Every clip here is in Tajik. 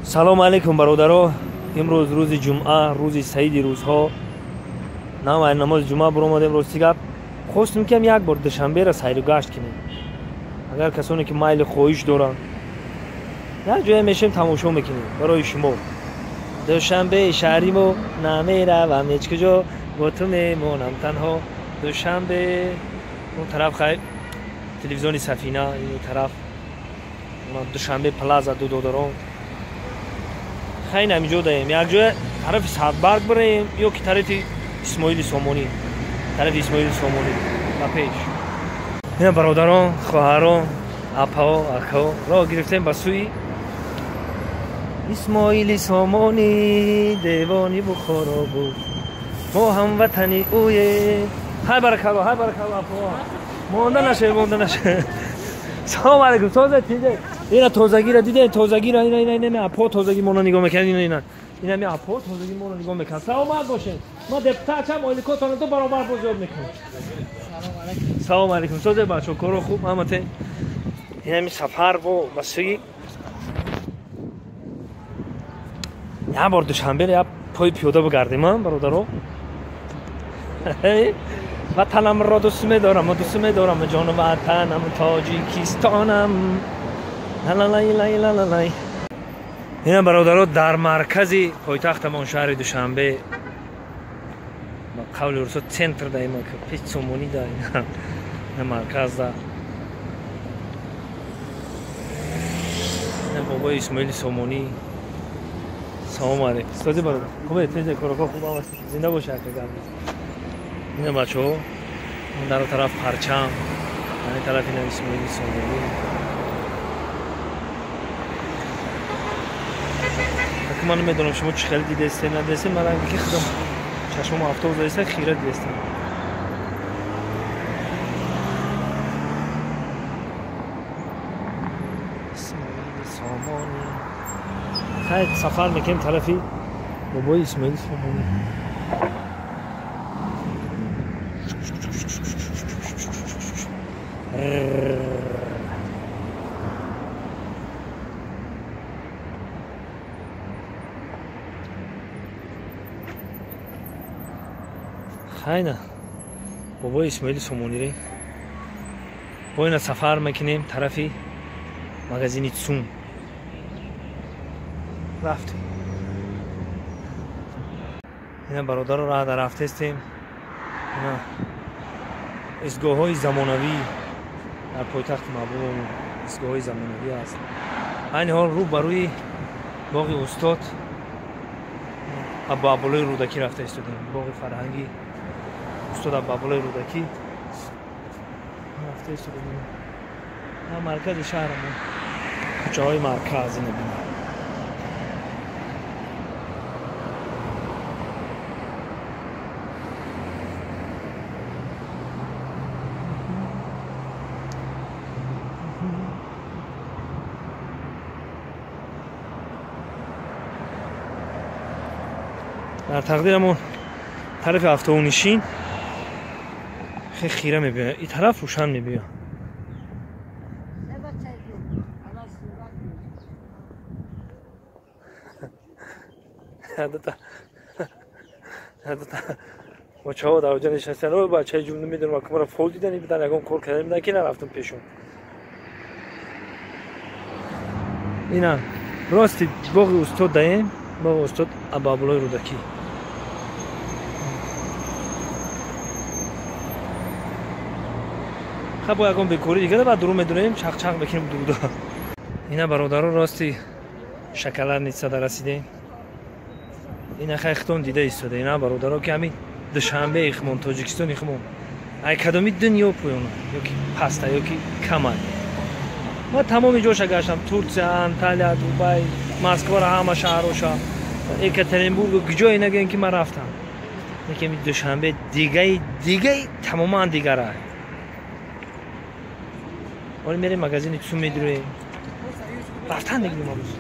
Салом алейкум, бародаро. Имрӯз рӯзи ҷумъа, рӯзи саиди рӯзҳо. Навай намози ҷумъа буромадем. Рости гап, хостем ки ҳам як бор Душанберо сайру гашт кунем. Агар касоне ки майли хоҳиш доранд, як ҷое мешем, тамошо мекунем барои шумо. Душанбе шаҳри мо, намеравам ҳеҷ куҷо, бо ту мемонам танҳо. Душанбе он тараф хай телевизиони Сафина, ин тараф Душанбе Плаза, ду додарон. Хайн ҳаминҷо даем, якҷоя тарафи Садбарг бираем ё ки тарафи Исмоили Сомонӣ, тарафи Исмоили Сомонӣ ба пеш. Ина бародарон, хоҳарон, апао, акао, роҳ гирифтем ба сӯи Исмоили Сомонӣ, девони Бухоро буд, мо ҳамватани ӯем. Ҳай баракалло, ҳай баракалло, апао, монда нашавед, монда нашавед. Салом алейкум, тоза тиде. Ина тозагиро дидем, тозагиро, ина ина ина апо тозаги моно нигоҳ мекунад, ина ина. Ина ми апо тозаги моно нигоҳ мекунад. Саломат бошед. Ма депутатам, ойликотонро ду баробар боз ёд мекунам. Салом алейкум. Созе бачо, коро хуб, ҳамате. Ина ми сафар бо ба сӯи як бор Душанберо як пои пиёда бигардем, а бародаро. Ватанамро дӯст медорам, дӯст медорам, ҷону ватанам Тоҷикистонам. Лалалай. Ина бародаро, дар маркази пойтахтамон шаҳри Душанбе, ба қавли русо центр даима, пеш Сомонӣ да, ина марказ да. Ина бобои Исмоили Сомонӣ. Салом алейкум. Сози бародар. Хубе, тезе короко хуб аст. Зинда боша ака гап. Ина бачаҳо, он дар тараф парчам, ани тараф ина Исмоили Сомонӣ. Ака ман намедонам шумо чӣ хеле дидестем, надидестем, ман ранги ки худам чашмам автобус додеста, хира дидестем. Исмоили Сомонӣ. Хай сафар мекунем тарафи бобои Исмоили Сомонӣ. Хайна бобои Исмоили Сомонире бо ина сафар мекунем тарафи магазини Цум. Рафтем. Ина бародаро, раҳ дар рафтестем. Ина истгоҳҳои замонавӣ дар пойтахти маҳбубамон, истгоҳҳои замонавӣ аст. Айни ҳол рӯ ба рӯи боғи устод Абуабдуллои Рӯдакӣ рафта истодем. Боғи фарҳангӣ устод Абуабдуллои Рӯдакӣ рафта истодем. Дар маркази шаҳрамон, кӯчаҳои марказ ина бинед. Дар тақдирамон тарафи автобунишин хеле хира мебиёяд, ин тараф рӯшан мебиёяд. Бачаҳо дар оҷа нишастанд. Ой бачаи ҷум, намедонам, акмара фол дидани бидан, ягон кор кардани бидан, ки нарафтам пешон. Ина рости боғи устод даем, боғи устод Абуабдуллои Рӯдакӣ. Хай бо ягон бекорӣ дига баъд дуру медураем, чақчақ мекунем дуда. Ина бародаро, рости шоколадница да расидем. Ина хай хитон дида истода. Ина бародаро, ки ҳамин Душанбе ихмон, Тоҷикистон ихмон, ай кадоми дунё поёна ё ки паста ё ки камай. Ман тамоми ҷоша гаштам: Турсия, Анталия, Дубай, Москваро, ҳама шаҳроша, Екатеринбург, ҷое нагӯем ки ман рафтам. Лекин Душанбе дигаи дигаи тамоман дигара. Ҳоло мерем магазини Цум медуроем. Рафтан мегирем абус.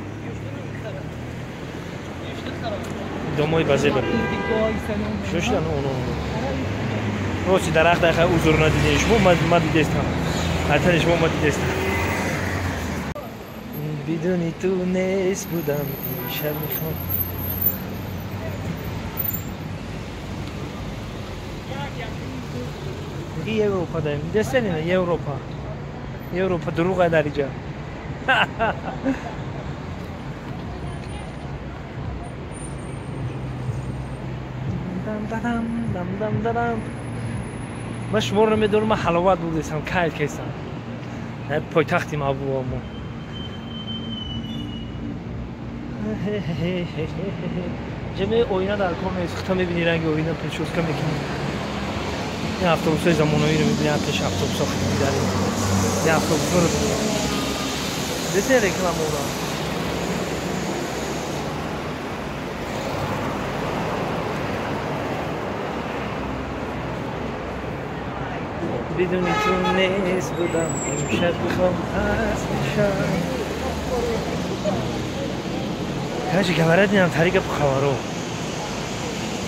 Домои базеба. Шошидан оно. Рости дарахт ай узур надидем шумо, ма дидестам. Айтани шумо ма дидестам. Бидуни ту нест будам, имшаб мехоҳам. И Европа даем. Десенина Европа. Европа дурӯға дар иҷа. Ман шуморо намедонам, ман ҳаловат будесам, кайф кесам. Пойтахти маҳбубамо. Ҷамъи оина дар кор нест, хута мебини ранги оина, прическа мекунӣ. Ин автобусҳои замонавиро мебини, пеш автобусҳо хидарем. Ин автобусҳоро десе рекламаро. Бидуни ту нест будам, имшаб бихом ҳаст бишам. Короче, говорят, нам тариқа хабаро.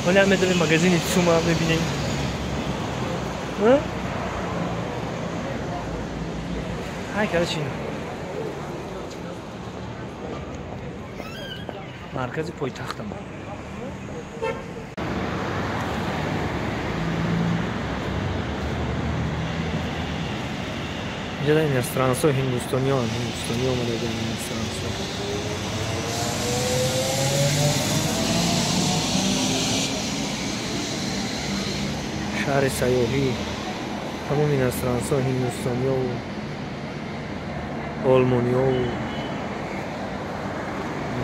Ҳоле ҳам медонем магазини Цума мебинем. Ҳай, короче, маркази пойтахтам. Инҷа иностранцо, ҳиндустониён, ҳиндустониё омадагиан иностранцо. Шаҳри сайёҳӣ, тамоми иностранцо, ҳиндустониёву олмониёву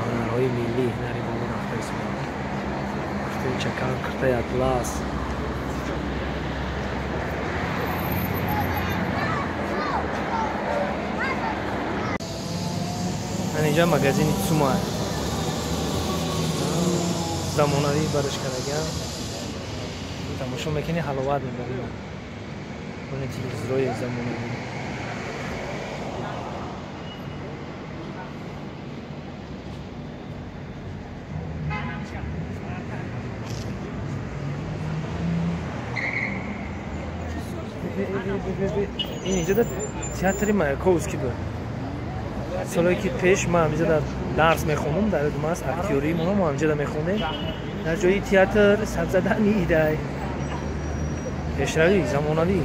ҳунарҳои миллӣ нари боло рафта истоданд. Куртаи чакан, куртаи атлас. Инҷа магазини Цума замонавӣ барш кардагиам. Тамошо мекунӣ, ҳаловат мебарӣ. Они телевизорҳои замонавӣ. Ин инҷа театри Маяковский буд. Солҳое ки пеш ман ҳаминҷа дарс мехондам, дар ёдам аст, актёрии моно мо ҳаминҷа мехондем. Дар ҷои театр сабзадани идай. Пешравӣ, замонавӣ.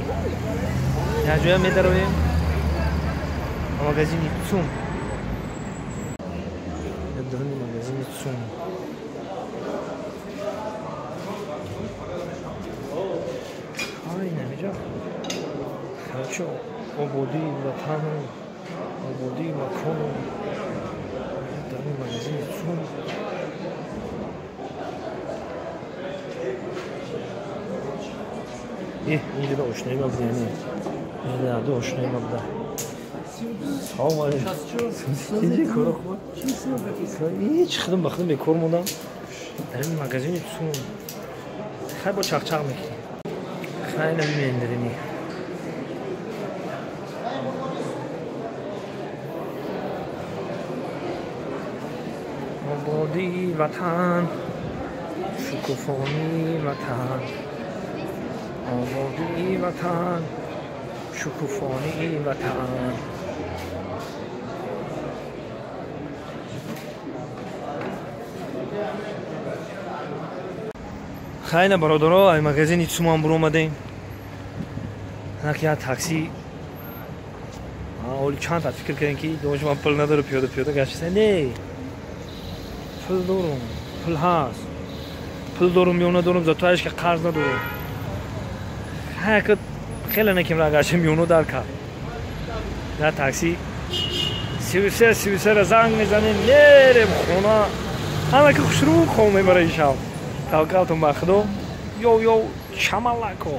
Дар ҷоя медароем магазини Цум. Даруни магазини Цум. Ай, намиҷа. Короче, ободии ватану, ободии макону. Даруни магазини Цум. Инҷа ошнои ма буда, яъне инҷа ду ошнои ма буда. Салом алейкум. Инҷа коро хуб? Ҳеч худам ба худам бекор мондам. Дар ин магазини Цум. Хай бо чақчақ мекунем. Хай набинем дарини. Ободии ватан, шукуфонии ватан. Ободии ватан, шукуфонии ватан. Хайна бародаро, ай магазини Цуман буромадем. Ҳаки я такси. Оли чанд та фикр кардем ки дош ман пул надорам, пиёда пиёда гаштем. Не. Пул дорам, пул ҳаст. Пул дорам ё надорам, зато ҳеч ки қарз надорам. Ҳака хеле наким рагаша миёно дар кард. На такси 33 33 занг мезанем, мерем хона. Ҳама ки хушрӯ хом мебара ин шаб. Таваккалтун ба Худо. Йоу йоу, чамалако.